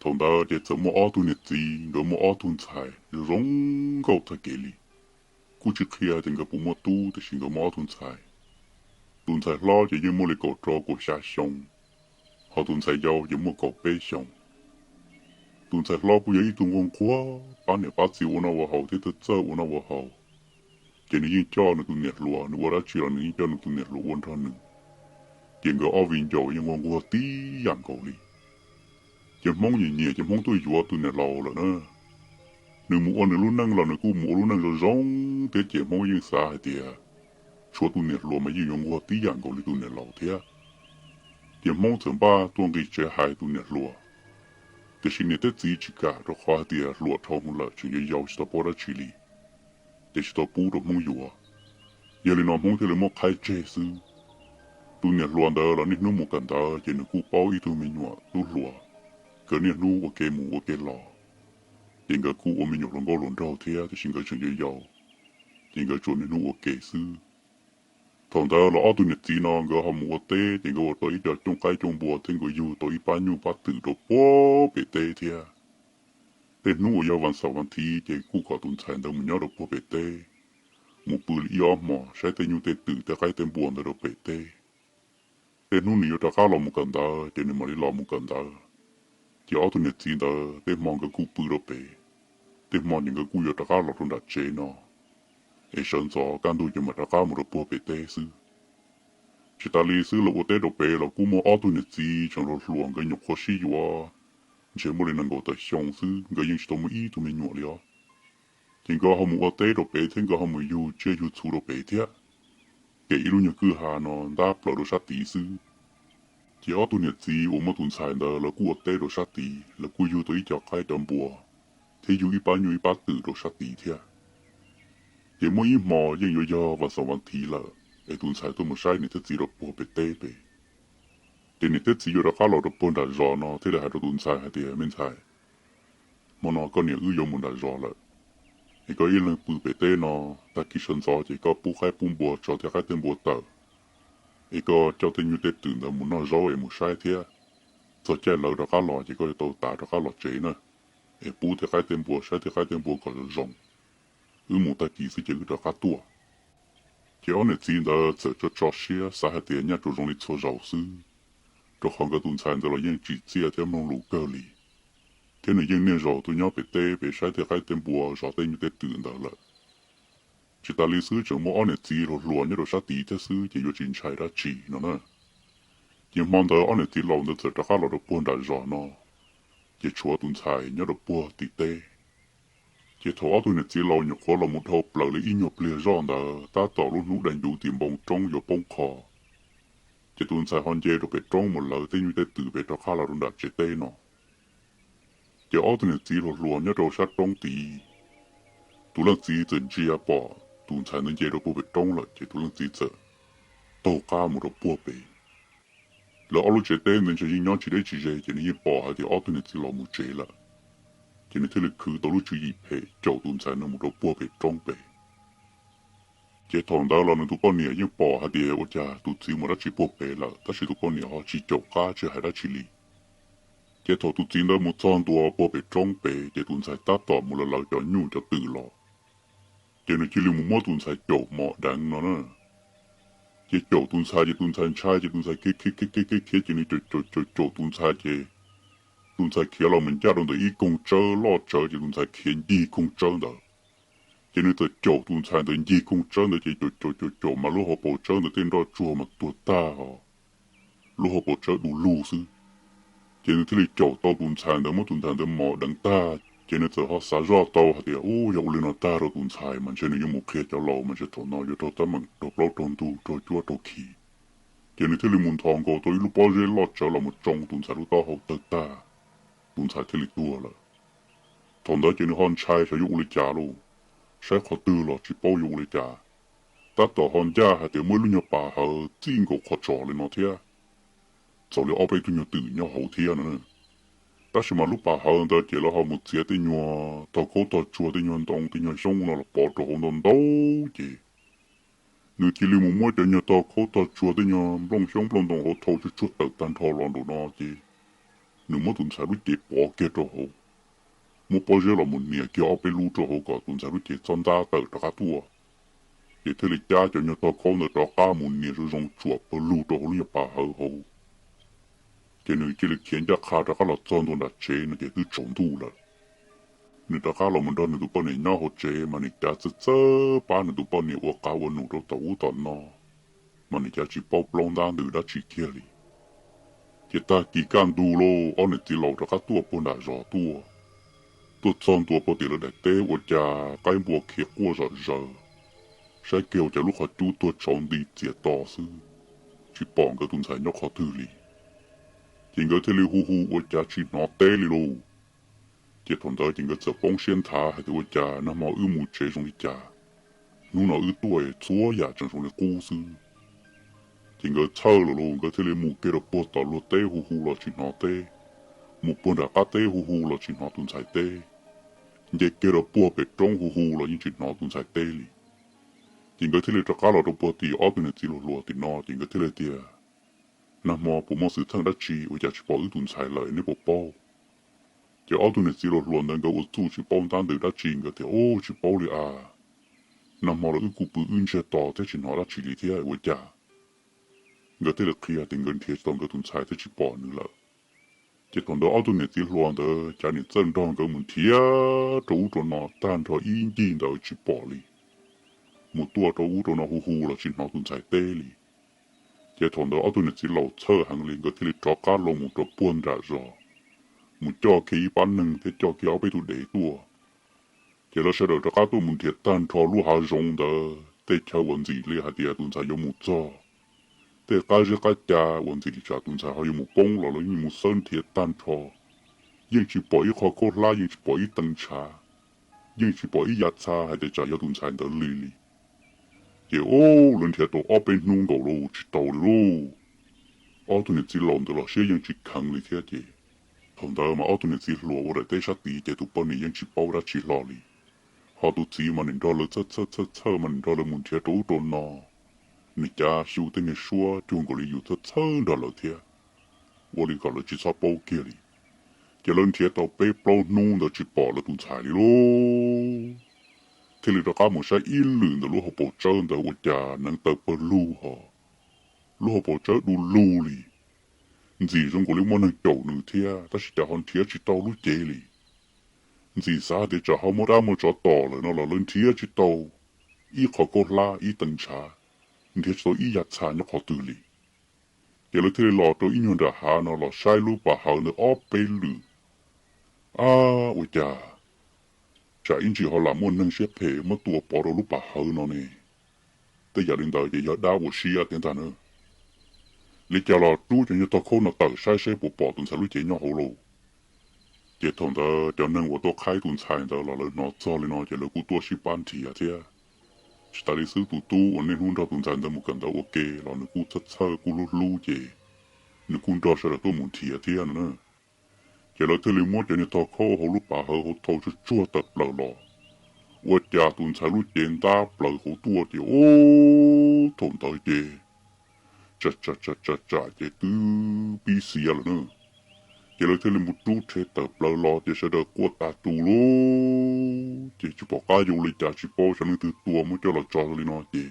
Thaum ntawd ces txawm muaj ob tug niam txiv, nkawd muaj ob tug ntxhais zoo nkauj tag kev li. Kuj tsis qhia tias nkawd puas muaj tub, tiam sis nkawd muaj ob tug ntxhais. Tus ntxhais hlob ces yeej muaj li kaum rau kaum xya xyoo, ho tus ntxhais yau ces muaj kaum peb xyoos. Tus ntxhais hlob kuj yog ib tug nquag nquag pab niam pab txiv ua noj ua haus thiab txawj txawj ua noj ua haus. Ces nws yeej coj nws tus niam hluas, nws ua dab tsi los nws yeej coj nws tus niam hluas ua nrog nws. Ces nkawd ob viv ncaus yeej nquag nquag tib yam nkaus li. Ces Hmoob nyiam nyiam ces Hmoob tuaj yuav tus niam laus lawm na. Nws mus ua nws lub neej los nws kuj mus ua lub neej zoo zoo thiab, ces Hmoob yeej xav hais tias tshuav tus niam hluas mas yeej yuav nquag tib yam nkaus li tus niam laus thiab. Ces Hmoob txawm npaj tuaj nqis tsev hais tus niam hluas, tiam sis niam thiab txiv tsis kam rau qhov hais tias hluas dhau hwv lawm tseem yau yau tsis tau paub dab tsi li, ces tsis tau pub rau Hmoob yuav. Yog li no Hmoob thiaj li muab qhaib tseg xwb. Tus niam hluas ntawd los niaj hnub mus kawm ntawv ces nws kuj paub ib tug me nyuam tub hluas, nkawd niaj hnub ua ke mus ua ke los. Ces nkawd kuj ua me nyuam hluas nkauj hluas nraug thiab, tiam sis nkawd tseem yau yau, ces nkawd tsuas niaj hnub ua ke xwb. Thaum ntawd los ob tug niam txiv no nkawd ho mus ua teb, ces nkawd ua tau ib co cooj qaib cooj npua thiab nkawd yug tau ib pab nyuj pab twm rau puag pem teb thiab. Tej hnub uas yog vas xaum vas thiv ces kuj kom tus ntxhais ntawd mus nyob rau puag pem teb, mus pw li ib ob hmos saib tej nyuj tej twm tej qaib tej npua ntawd rau pem teb. Tej hnub nws yuav rov qab los mus kawm ntawv ces nws mam li los mus kawm ntawv. Ces ob tug niam txiv ntawd tej hmo nkawd kuj pw rau pem, tej hmo ces nkawd kuj yuav rov qab los rau nram tsev no, es sawv ntxov kaj ntug ces mam rov qab mus rau puag pem teb xwb. Tsis tas li xwb, lawv ua teb rau pem los kuj muaj ob tug niam txiv tseem hluas hluas, nkawd nyuam qhuav sib yuav ntshe muaj li nees nkaum tawm xyoo xwb, nkawd yeej tsis tau muaj ib tug me nyuam li os. Ces nkawd ho mus ua teb rau pem thiab nkawd ho mus yug tsiaj yug txhu rau pem thiab, ces ib lub nyuag kwj ha no ntab plaws rau sab tid xwb. Ces ob tug niam txiv uas muaj tus ntxhais ntawd lawv kuj ua teb rau sab tid, lawv kuj yug tau ib co qaib cov npua, thiab yug ib pab nyuj ib pab twm rau sab tid thiab. Ces muaj ib hmo yeej yuav yog vas xaum vas thiv lawm, es tus ntxhais tuaj mus saib niam thiab txiv rau puag pem teb pem. Ces niam thiab txiv yuav rov qab los rau puag nram zos no thiaj li hais rau tus ntxhais hais tias, Me ntxhais, hmo no koj niam wb yuav mus nram zos lawm, es koj ib leeg pw pem teb no, tag kis sawv ntxov ces koj pub qaib pub npua tso tej qaib tej npua tawm, es koj coj tej nyuj tej twm ntawd mus noj zaub es mus saib thiab. Txog caij lawv rov qab los ces koj yuav tau tav rov qab los tsev na, es pub tej qaib tej npua saib tej qaib tej npua kom zoo zoo. Wb mus tag kis xwb ces wb rov qab tuaj. Ces ob niam txiv ntawd txawm tso tso siab xav hais tias nyaj tsuas zoo li txhua zaus xwb, rau qhov nkawd tus ntxhais ntawd los yeej tsim txiaj thiab mloog lus kawg li, thiab nws yeej niaj zaus tuaj nyob pem teb pem saib tej qaib tej npua zov tej nyuj tej twm ntawd lawm. Tsis tas li xwb tseem muaj ob niam txiv hluas hluas nyob rau sab tid thiab xwb ces yuav tsis ntshai dab tsi no na. Ces hmo ntawd ob niam txiv laus ntawd txawm rov qab los rau puag nram zos no, ces tshuav tus ntxhais nyob rau puag tim teb. Ces thaum ob tug niam txiv laus nyuam qhuav los mus dhau plaws li ib nyuag pliag zoj ntawd tab tom lub hnub dai ncuv tim npoo roob yuav poob qho, ces tus ntxhais ho nce rau pem roob mus lawv tej nyuj tej twm pem rov qab los rau nram tsev teb no. Ces ob tug niam txiv hluas hluas nyob rau sab roob tid, tus leej txiv txawm ntsia pom tus ntxhais ntawd nce rau puag pem roob lawm ces tus leej txiv txawm taug qab mus rau puag pem. Lawv ob lub tsev teb ntawd ntshe yeej nyob tsis deb tsis ze ces nws yeej pom hais tias ob tug niam txiv los mus tsev lawm, ces nws thiaj li khwv tau lub tswv yim phem caum tus ntxhais no mus rau puag pem roob pem. Ces thaum ntawd los nws tus poj niam yeej pom hais tias ua cas tus txiv mus dab tsi puag pem lawm tab sis tus poj niam ho tsis caum qab tsis hais dab tsi li. Ces thaum tus txiv ntawd mus txog ntua puag pem roob pem ces tus ntxhais tab tom mus lawv lawv cov nyuj cov twm los, ces nws cia li mus muab tus ntxhais caum mos deev no na. Ces caum tus ntxhais ces tus ntxhais ntshai ces tus ntxhais khiav khiav khiav khiav khiav ces nws caum caum caum tus ntxhais ces tus ntxhais khiav los mus ncaj rau ntawm ib koog tsawb loj tsawv ces tus ntxhais khiav ncig koog tsawb ntawd. Ces nws txawm caum tus ntxhais ntawd ncig koog tsawb ntawd ces caum caum caum caum mas lub hauv paus tsawb ntawd tej nroj tsuag mas tuag tag os, lub hauv paus tsawb du lug xwb. Ces nws thiaj li caum tau tus ntxhais ntawd muab tus ntxhais ntawd mos deev tag ces nws txawm ho xav zoj tau hais tias, Ub, yog ua li no tag rau tus ntxhais mas ntshe nws yuav mus qhia cov laus mas ntshe thaum no yuav raug teeb meem raug plaub raug ntug raug cuab raug khi. Ces nws thiaj li mus nthos nkaus tau ib lub pob zeb loj tsawv los mus tsoo tus ntxhais lub taub hau tawg tag, tus ntxhais thiaj li tuag lawm. Thaum ntawd ces nws ho ntshai xyov yuav ua li cas lauj, saib qhov twg los tsis paub yuav ua li cas. Tab tom ho ncaj hais tias muaj ib lub nyuag pas hawv txij nkaus qhov tsos li no thiab, txaus li ob peb tug nyuag twm nyob hauv thiab no. Tab sis mas lub pas hawv ntawd ces lawv ho mus txiav tej nyuag tog khaub tog tsuag tej nyuag ntoo tej nyuag xyoob no los pov rau hauv ntau ntau ces nws cia li mus muab cov nyuag tog khaub tog tsuag tej nyuag nplooj xyoob nplooj ntoo hauv thau tsuag tsuag tawm tag nrho los nraum no ces nws muab tus ntxhais lub cev pov kiag rau hauv, muab pob zeb los mus nias kiag ob peb lub rau hauv kom tus ntxhais lub cev txhob ntab tawm rov qab tuaj. Ces thiaj li cab cov nyuag tog khaub ntawd rov qab mus nias zoo zoo tsuam pawg lug rau hauv lub nyuag pas hawv hauv. Ces nws cia li khiav ncaj qha rov qab los txog ntua nram tsev no ces twb tsaus ntuj lawm. Nws rov qab los mus nrog nws tus poj niam nyob hauv tsev mas nws cav txawj txawj pab nws tus poj niam ua qav ua num rau tom ub tom no, mas nws cav tsis paub plaub ntab ntws dab tsi kiag li. Ces tag kis kaj ntug lauj, ob niam txiv laus rov qab tuaj puag nram zos tuaj. Tuaj txog ntua puag tim lawv daim teb ua cas qaib npua khiav quaj zom zaws, saib kiag ua cas lub qhov cub tuag tshauv nti txias to xwb, tsis pom nkawd tus ntxhais nyob qhov twg li. Ces nkawd thiaj li hu hu ua cas tsis hnov teb li lauj. Ces thaum ntawd ces nkawd txawm poob siab nthav hais tias ua cas nag hmo wb mus tsev zoo li cas, hnub no wb tuaj txhua yam tseem zoo li qub xwb. Ces nkawd txhawj lawm lauj, nkawd thiaj li mus kiag rau puag tom luag teb hu hu los tsis hnov teb, mus puag nram qab teb hu hu los tsis hnov tus ntxhais teb, nce kiag rau puag pem roob hu hu los yeej tsis hnov tus ntxhais teb li. Ces nkawd thiaj li rov qab los rau puag tim ob tug niam txiv hluas hluas tim no ces nkawd thiaj li tias, nag hmo puas muaj xwm txheej dab tsi ua cas tsis pom wb tus ntxhais lawm neb puas paub? Ces ob tug niam txiv hluas hluas ntawd nkawd ua txuj tsis paub ntab ntws dab tsi, nkawd tias, u, tsis paub li as, nag hmo los wb kuj pw wb ntsiag to thiab tsis hnov dab tsi li thiab ua cas. Nkawd thiaj li qhia tias nkawd nrhiav tsis tau nkawd tus ntxhais thiab tsis pom nws lawm. Ces thaum ntawd ob tug niam txiv hluas ntawd cav nim txawj nrog nkawd mus nrhiav rau ub rau no tag nrho ib ncig ntawd tsis pom li. Mus tuaj rau ub rau no hu hu los tsis hnov tus ntxhais teb li. Ces thaum ntawd ob tug niam txiv laus txhawj heev li, nkawd thiaj li rov qab los mus rau puag nram zos, mus coj kiag ib pab neeg thiab coj kiag ob peb tug dev tuaj. Ces lawv sawv daws rov qab tuaj mus nrhiav tag nrho lub hav zoov ntawd tej chaw uas ntxim li hais tias tus ntxhais yuav mus txog, tej qab zeb qab ca uas ntxim li tsam tus ntxhais ho yuav mus poob los lawv yeej mus xawb nrhiav tag nrho, yeej tsis pom ib qho khaub hlab, yeej tsis pom ib tee ntshav, yeej tsis pom ib yav txha hais tias tsam yog tus ntxhais ntawd li li. Ces, u, lawv nrhiav tau ob peb hnub nkaus los tsis tau li lauj. Ob tug niam txiv laus ntawd los siab yeej tsis kheev li thiab ces, thaum ntawd mas ob tug niam txiv hluas ua daim teb sab tid ces tus poj niam yeej tsis paub dab tsi hlo li. Ho tus txiv mas nim nrog lawv txhawj txhawj txhawj txhawj mas nim nrog lawv mus nrhiav rau ub rau no, nws cav xyu tej niag suab cuag nkaus li yus txhawj txhawj nrog lawv thiab, ua li kom lawv tsis txhob paub kiag li. Ces lawv nrhiav tau peb plaub hnub ntawd tsis pom lawv tus ntxhais li lauj. Thiaj li rov qab mus saib ib lwm ntawm lub hauv paus tsawb ntawd ua cas neev taw pawg lug ho, lub hauv paus tsawb du lug li. Ntxim zoo nkaus li muaj neeg caum nws thiab tab sis cas ho nrhiav tsis tau lub cev li. Ntxim xav hais tias tsam ho muaj dab muaj tsov tom lawm no los lawv nrhiav tsis tau ib qho khaub hlab ib tee ntshav, nrhiav tsis tau ib yav txha nyob qhov twg li. Ces lawv thiaj li los rau ib nyuag nram hav no los saib lub pas hawv ntawd ob peb lwm. Ab, ua cas tsam ib ntsis ho lam muaj neeg siab phem muab tua pov rau lub pas hawv no ne? Tej yam li ntawd ces yog dab ua siab tiag ntag na. Li cas los rub cov nyuag tog khaub no tawm saib seb puas pom tus ntxhais lub cev nyob hauv lauj. Ces thaum ntawd cov neeg uas tuaj qhaib tus ntxhais ntawd los lawv hnov txog li no ces lawv kuj tuaj sib pab nrhiav thiab. Tsis tas li xwb tus tub uas niaj hnub nrog tus ntxhais ntawd mus kawm ntawv ua ke los nws kuj txhawj txhawj kuj hlub hlub ces nws kuj nrog sawv daws tuaj mus nrhiav thiab no na. Ces lawv thiaj li muab cov niag tog khaub hauv lub pas hawv hauv thau tsuag tsuag tawm plaws los, ua cas tus ntxhais lub cev ntab plaws hauv tuaj ces, ub, thaum ntawd ces tsam tsam tsam tsam ces twb pib xiav lawm na. Ces lawv thiaj li mus rub rhe tawm plaws los ces sawv daws quaj tas tus lauj, ces tsis pom qab yuav ua li cas tsis paub xyov leej twg tua muab coj los tso li no ces,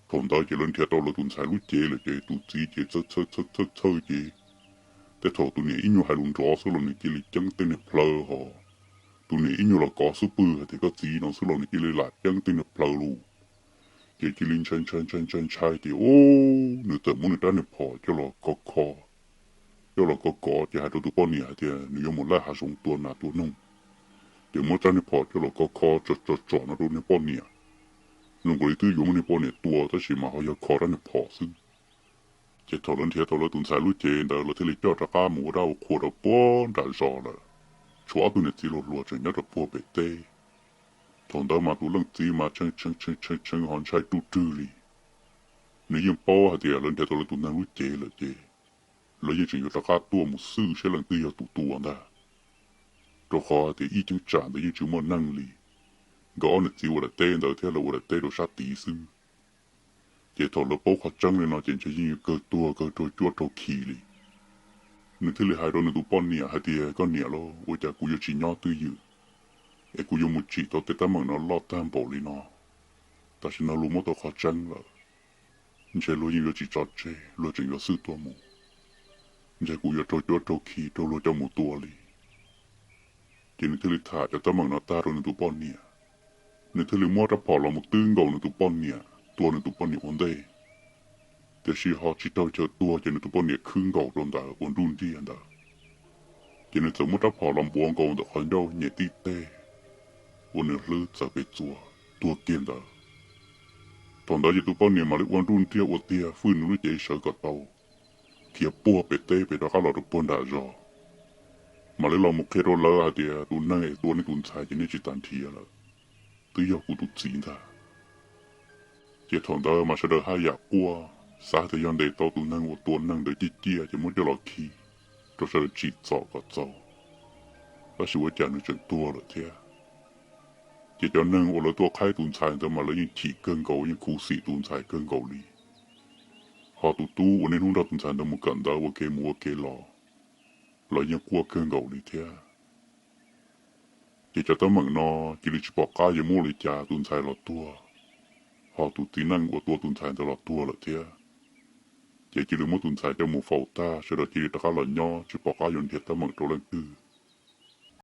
thaum ntawd ces lawv nrhiav tau lawv tus ntxhais lub cev lawm ces tus txiv ces txhawj txhawj txhawj txhawj ces, tej thaum tus niam ib nyuag hais lus nrov xwb los nws cia li ceeb tej niag plhaw hos, tus niam ib nyuag los kov xub pwg hais tias koj txiv no xwb los nws cia li lam ceeb tej niag plhaw lauj. Ces cia li ntshai ntshai ntshai ntshai ntshai ces, ub, nws txawm muab nws rab niag phom coj los kov kho, coj los kov kov ces hais rau tus poj niam hais tias nws yuav mus laij hav zoov tua nas tua noog. Ces muab rab niag phom coj los kov kho tsom tsom tsom no rau niag poj niam, zoo nkaus li twb yuav muab niag poj niam tua tab sis mas ho yog kho rab niag phom xwb. Ces thaum lawv nrhiav tau lawv tus ntxhais lub cev ntawd lawv thiaj li coj rov qab mus ua dab ua qhua rau puag nram zos lawm. Tshuav ob tug niam txiv hluas hluas tseem nyob rau puag pem teb. Thaum ntawd mas tus leej txiv mas tshee tshee tshee tshee tshee ho ntshai ruj rwg li. Nws yeej paub hais tias lawv nrhiav tau lawv tus neeg lub cev lawm ces lawv yeej tseem yuav rov qab tuaj mus xwj saib leej twg yog tus tua ntag, rau qhov hais tias ib cheeb tsam ntawd yeej tsis muaj neeg li. Nkawd ob niam txiv ua daim teb ntawd thiab lawv ua daim teb rau sab tid xwb. Ces thaum lawv paub qhov tseeb li no ces ntshe yeej yuav kawg tuag kawg raug cuab raug khi li. Nws thiaj li hais rau nws tus poj niam hais tias, koj niam lauj, ua cas kuv yuav tsis nyob twj ywm es kuv yuav mus tsim tau tej teeb meem no loj tag npaum li no? Tam sim no luag muab tau qhov tseeb lawm, ntshe luag yeej yuav tsis tso tseg, luag tseem yuav xwb tuaj mus. Ntshe kuv yuav raug cuab raug khi raug luag coj mus tua li. Ces nws thiaj li tham cov teeb meem no tag rau nws tus poj niam. Nws thiaj li muab rab phom los mus twb nkaus nws tus poj niam, tua nws tus poj niam ua ntej. Tiam sis ho tsis raug chaw tuag ces nws tus poj niam khwb nkaus rau ntawd ua nruj nriaj ntawd. Ces nws txawm muab rab phom los npuav nkaus ntawm qhov ncauj nyem tib teg, ua nws hlwb txawv pes txuas tuag kiag ntawd. Thaum ntawd ces tus poj niam mam li ua nruj nriaj ua tiag fwj nws lub cev sawv kom tau, khiav puag pem teb pem rov qab los rau puag nram zos, mam li los mus qhia rau lawv hais tias, tus neeg es tua nej tus ntxhais ces nej tsis tas nrhiav lawm, twb yog kuv tus txiv ntag. Ces thaum ntawd mas sawv daws haj yam quaj, xav tias yog ntes tau tus neeg uas tua neeg ntawd ciaj ciaj ces muab coj los khi rau sawv daws tsim txom kom txaus, tab sis ua cas nws tseem tuag lawm thiab. Ces cov neeg uas lawv tuaj qhaib tus ntxhais ntawd mas lawv yeej chim kawg nkaus, yeej khuv xim tus ntxhais kawg nkaus li. Ho tus tub uas niaj hnub nrog tus ntxhais ntawd mus kawm ntawv ua ke mus ua ke los, los yeej quaj kawg nkaus li thiab. Ces cov teeb meem no cia li tsis pom qab yuav muaj li cas, tus ntxhais los tuag, ho tus txiv neej uas tua tus ntxhais ntawd los tuag lawm thiab. Ces cia li muab tus ntxhais coj mus faus tag, sawv daws cia li rov qab los nyob, tsis pom qab yuav nrhiav teeb meem rau leej twg.